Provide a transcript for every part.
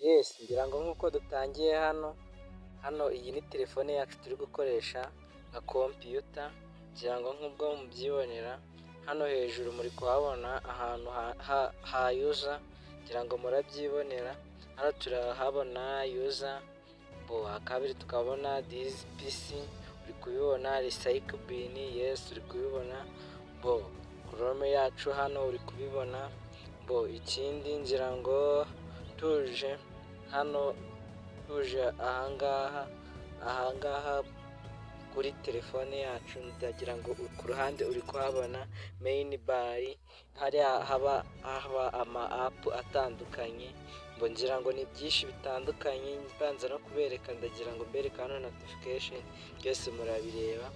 Yes, ngira ngo nk'uko dutangiye hano, hano iyi ni telefone yacu turi gukoresha nka kompiyuta, ngira ngo nk'ubwo mubyibonera, hano hejuru muri kuhabona ahantu ha user, ngira ngo murabyibonera, hano turahabona user, kabiri tukabona this PC, uri kubibona recycle bin, yes uri kubibona, Chrome yacu hano uri kubibona, ikindi ngira ngo tuje hano, tuje ahangaha kuri telefone yacu, ndagira ngo ku ruhande uri kuhabona main bar, hariya haba ama app atandukanye, ngira ngo ni byinshi bitandukanye, mbanza no kubereka, ndagira ngo mbereke hano notification, byose murabireba,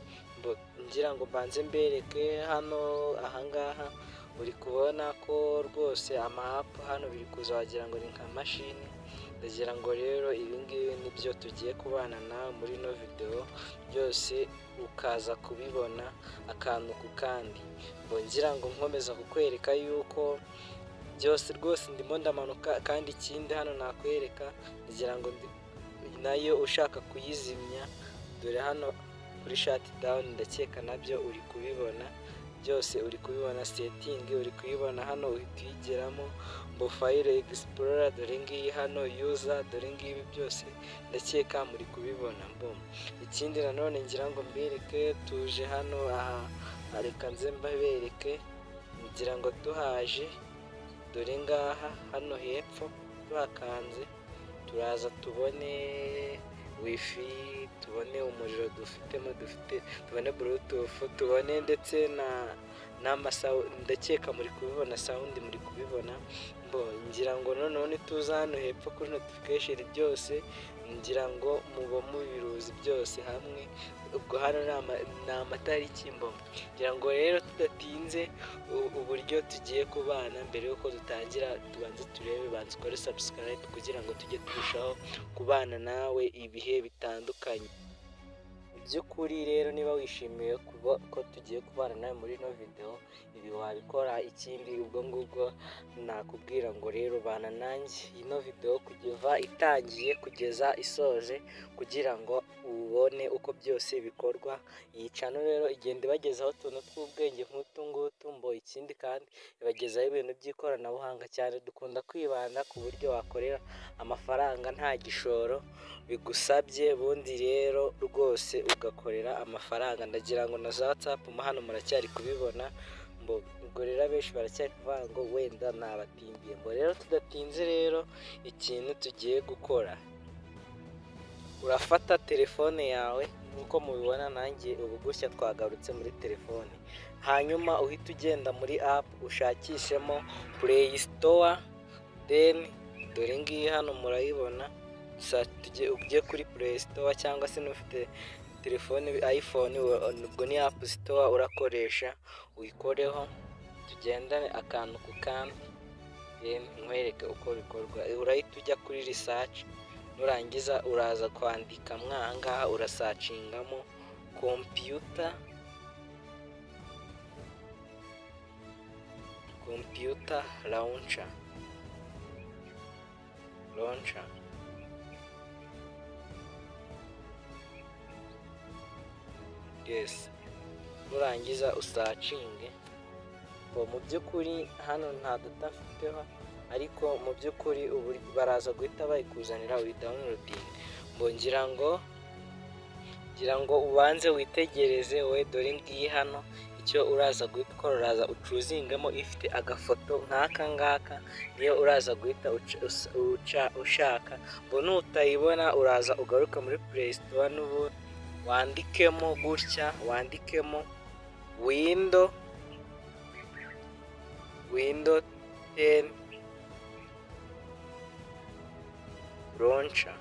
ngira ngo mbanze mbereke hano ahangaha, uri kubona ko rwose ama app hano biri kuza wagira ngo ni nka mashini, ndagira ngo rero ibi ngibi nibyo tugiye kubana nawe muri ino videwo, byose ukaza kubibona akantu ku kandi, ngira ngo nkomeza kukwereka yuko byose rwose ndimo ndamanuka, kandi ikindi hano nakwereka, ndagira ngo nayo ushaka kuyizimya, dore hano kuri shutdown, ndakeka nabyo uri kubibona, byose uri kubibona, setting uri kuyibona hano uhita uyigeramo, file explorer dore ngiyi hano, user dore ngibi byose ndakeka muri kubibona. Ikindi nanone ngira ngo mbereke, tuje hano aha, reka nze mbabereke, ngira ngo tuhaje, dore ngaha hano hepfo tuhakanze, turaza tubone WiFi, tubone umuriro dufitemo, dufite, tubone Bluetooth, tubone ndetse ndakeka muri kubibona, sound muri kubibona, ngira ngo noneho nituza hano hepfo kuri notification byose, ngira ngo muba mubiruzi byose hamwe, ubwo hano ni amatariki, ngira ngo rero tudatinze uburyo tugiye kubana, mbere y'uko dutangira tubanze turebe, banza ukore subscribe kugira ngo tujye turushaho kubana nawe ibihe bitandukanye. Mu by'ukuri rero niba wishimiye kuba ko tugiye kubana nawe muri ino videwo, ibi wabikora. Ikindi ubwo ngubwo nakubwira ngo rero bana nanjye ino videwo kuva itangiye kugeza isoje, kugira ngo ubone uko byose bikorwa. Iyi channel rero igenda ibagezaho utuntu tw'ubwenge nk'utu ngutu, ikindi kandi ibagezaho ibintu by'ikoranabuhanga cyane, dukunda kwibanda ku buryo wakorera amafaranga nta gishoro bigusabye, ubundi rero rwose ugakorera amafaranga. Ndagira ngo na za WhatsApp hano muracyari kubibona, ubwo rero abenshi baracyari kuvuga ngo wenda nabatindiye. Rero tudatinze rero ikintu tugiye gukora, urafata telefone yawe nk'uko mubibona nanjye ubu gutya twagarutse muri telefone, hanyuma uhita ugenda muri app ushakishemo Play Store, then dore ngiyi hano murayibona, ujye kuri Play Store cyangwa se n'ufite telefone iPhone ubwo ni App Store urakoresha, uyikoreho tugendane akantu ku kandi, then nkwereke uko bikorwa. Urahita ujya kuri research, nurangiza uraza kwandika mwahangaha, urasearchingamo computer launcher. Yes, nurangiza usearchinge. Mu by'ukuri hano nta data mfiteho, ariko mu by'ukuri baraza guhita bayikuzanira uyidownloadinge. Ngira ngo ubanze witegereze wowe, dore ngiyi hano, icyo uraza guhita ukora, uraza uchoosingemo ifite agafoto nk'aka ngaka, niyo uraza guhita ushaka. Nutayibona uraza ugaruke muri Play Store n'ubundi wandikemo gutya, wandikemo Windows 10 launcher.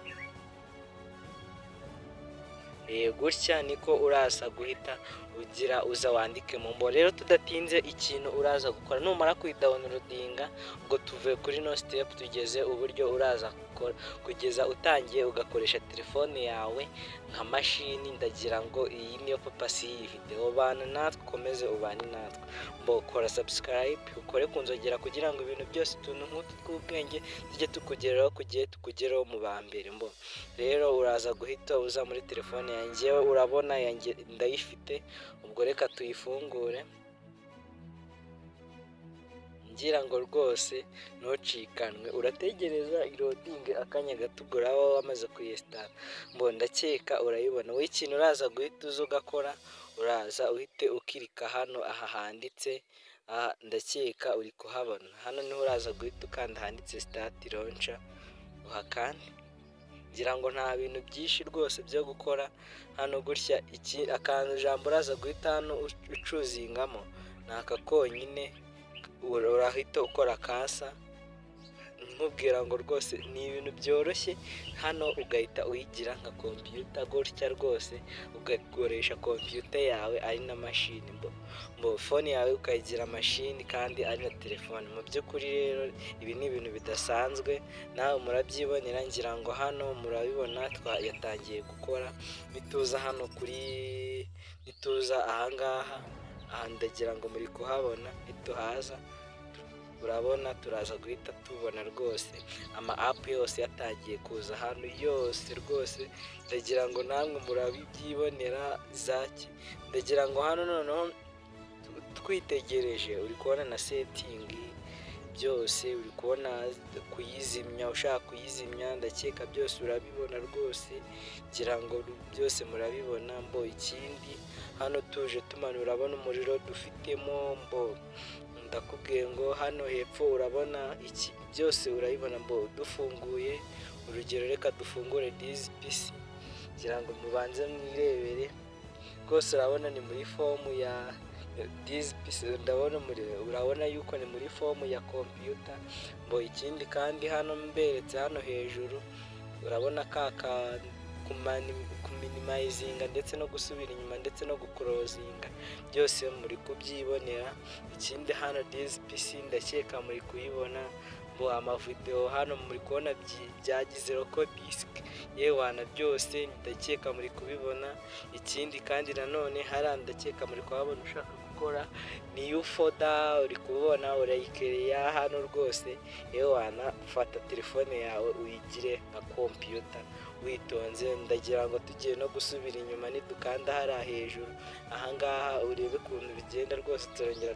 Gutya niko uraza guhita ugira uza wandike mu mbo. Rero tudatinze, ikintu uraza gukora numara kuyidownloadinga, ubwo tuvuye kuri no step, tugeze uburyo uraza gukora kugeza utangiye ugakoresha telefone yawe nka mashini. Ndagira ngo iyi niyo purpose y'iyi video. Bana natwe, ukomeze ubane natwe. Mbo kora subscribe, ukore ku nzogera kugira ngo ibintu byose, utuntu nk'utu tw'ubwenge, tujye tukugeraho ku gihe, tukugeraho mu ba mbere. Mbo rero uraza guhita uza muri telefone yanjye, urabona yanjye ndayifite, ubwo reka tuyifungure. Ngira ngo rwose ntucikanwe, urategereza iloadinge akanya gato, ubwo uraba wamaze kuyinstalla. Mbo ndakeka urayibona. Wowe ikintu uraza guhita uza ugakora, uraza uhite uclicka hano aha handitse aha, ndakeka uri kuhabona. Hano niho uraza guhita ukanda handitse start launcher, uhakande. Ngira ngo nta bintu byinshi rwose byo gukora hano gutya. Iki akantu ijambo uraza guhita hano uchoosingamo ni aka konyine, urahita ukora kasa. Nkubwira ngo rwose ni ibintu byoroshye hano, ugahita uyigira nka kompiyuta gutya rwose, ugakoresha kompiyuta yawe ari na mashini, mbo phone yawe ukayigira mashini kandi ari na telefone. Mu by'ukuri rero ibi ni ibintu bidasanzwe, nawe murabyibonera. Ngira ngo hano murabibona yatangiye gukora. Nituza hano kuri, nituza ahangaha aha, ndagira ngo muri kuhabona. Nituhaza urabona turaza guhita tubona rwose ama app yose yatangiye kuza hano yose rwose, ndagira ngo namwe murabibyibonera zaki. Ndagira ngo hano noneho twitegereje, uri kubona na setting byose, uri kubona kuyizimya ushaka kuyizimya, ndakeka byose urabibona rwose, ngira ngo byose murabibona. Mbo ikindi hano tuje tumanura, urabona umuriro dufitemo. Mbo ndakubwiye ngo hano hepfo urabona iki, byose urabibona. Mbo dufunguye urugero, reka dufungure This PC, ngira ngo mubanze mwirebere rwose. Urabona ni muri form ya This PC, ndabona urabona yuko ni muri form ya kompiyuta. Mbo ikindi kandi hano mberetse hano hejuru, urabona ka kuminimizinga ndetse no gusubira inyuma ndetse no guclosinga, byose muri kubyibonera. Ikindi hano This PC ndakeka muri kuyibona. Mbo amavideo hano muri kubona byagize local disk yewana, byose ndakeka muri kubibona. Ikindi kandi nanone hariya ndakeka muri kuhabona, ushaka gukora new folder uri kubona urayicreatea hano rwose. Yewana, fata telefone yawe uyigire nka kompiyuta witonze. Ndagira ngo tugiye no gusubira inyuma, nidukanda hariya hejuru ahangaha urebe ukuntu bigenda rwose, turongera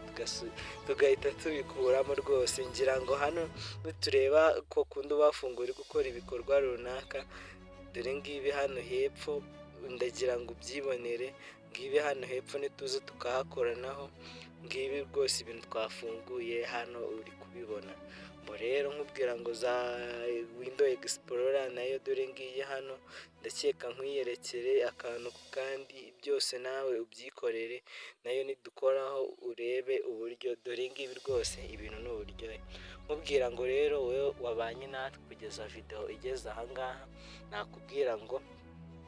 tugahita tubikuramo rwose. Ngira ngo hano nitureba ko kundi wafungura uri gukora ibikorwa runaka, dore ngibi hano hepfo, ndagira ngo ubyibonere. Ngibi hano hepfo, nituza tukahakoranaho, ngibi rwose ibintu twafunguye hano uri kubibona. Ngo rero nkubwira ngo za Windows Explorer nayo dore ngiyi hano, ndakeka nkwiyerekere akantu ku kandi, byose nawe ubyikorere. Nayo nidukoraho urebe uburyo, dore ngibi rwose, ibintu ni uburyohe. Nkubwira ngo rero wowe wabanye natwe kugeza video igeze ahangaha, nakubwira ngo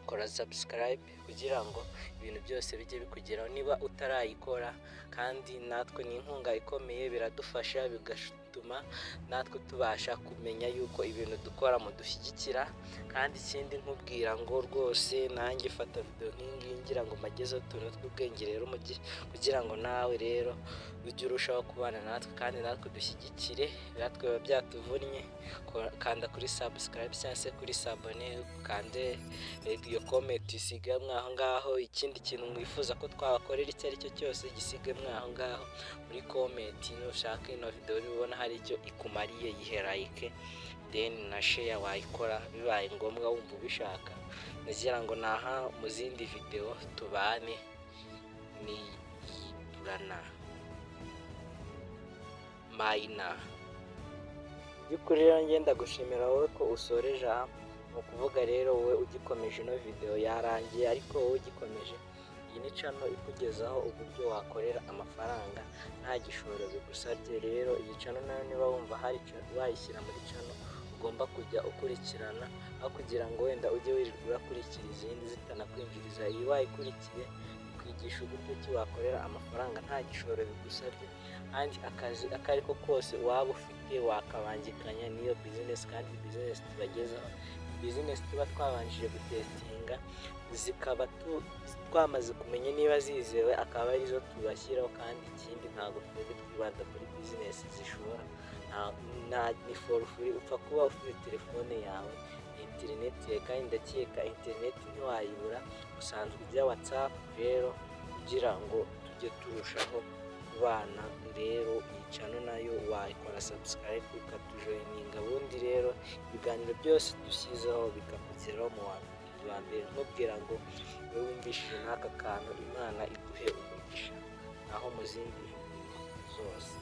kora subscribe kugira ngo ibintu byose bijye bikugeraho niba utarayikora, kandi natwe ni inkunga ikomeye, biradufasha bigatuma natwe tubasha kumenya yuko ibintu dukora mudushyigikira. Kandi ikindi nkubwira ngo rwose nanjye fata video nk'iyi ngira ngo mbagezeho utuntu tw'ubwenge rero, kugira ngo nawe rero ujye urushaho kubana natwe kandi natwe dushyigikire, natwe biba byatuvunnye. Kanda kuri subscribe cyangwa se kuri s'abonner, ukande iyo comment usigamo aho ngaho. Ikindi kintu mwifuza ko twabakorera icyo ari cyo cyose, gisigemo aho ngaho muri comment. Nushaka ino video ubona hari icyo ikumariye, yihe like, then na share wayikora bibaye ngombwa wumva ubishaka. Ndagira ngo naha mu zindi video tubane ni Burana Mayina. By'ukuri rero ngenda gushimira wowe ko usoreje aha, ni ukuvuga rero wowe ugikomeje, ino video yarangiye ariko wowe ugikomeje, iyi ni channel ikugezaho uburyo wakorera amafaranga nta gishoro bigusabye. Rero iyi channel nayo niba wumva hari wayishyira muri channel ugomba ugomba kujya ukurikirana, aho kugira ngo wenda ujye wirirwa urakurikira izindi zitanakwinjiriza. Iyi wayikurikiye ikwigisha uburyo ki wakorera amafaranga nta gishoro bigusabye, kandi akazi ako ari ko kose waba ufite wakabangikanya n'iyo business. Kandi business tubagezaho, business tuba twabanjije gutestinga, zikaba twamaze kumenya niba zizewe, akaba arizo tubashyiraho. Kandi ikindi, ntabwo twebwe twibanda kuri business zishora, ni for free, upfa kuba ufite telefone yawe, interineti. Kandi ndakeka interineti ntiwayibura, usanzwe ujya WhatsApp. Rero kugira ngo tujye turushaho kubana rero, iyi channel nayo wayikora subscribe, ukatujoininga, ubundi rero ibiganiro byose dushyizeho bikakugeraho mu wa mbere. Nkubwira ngo wowe wumvishije n'aka kantu, Imana iguhe umugisha, aho mu zindi zose.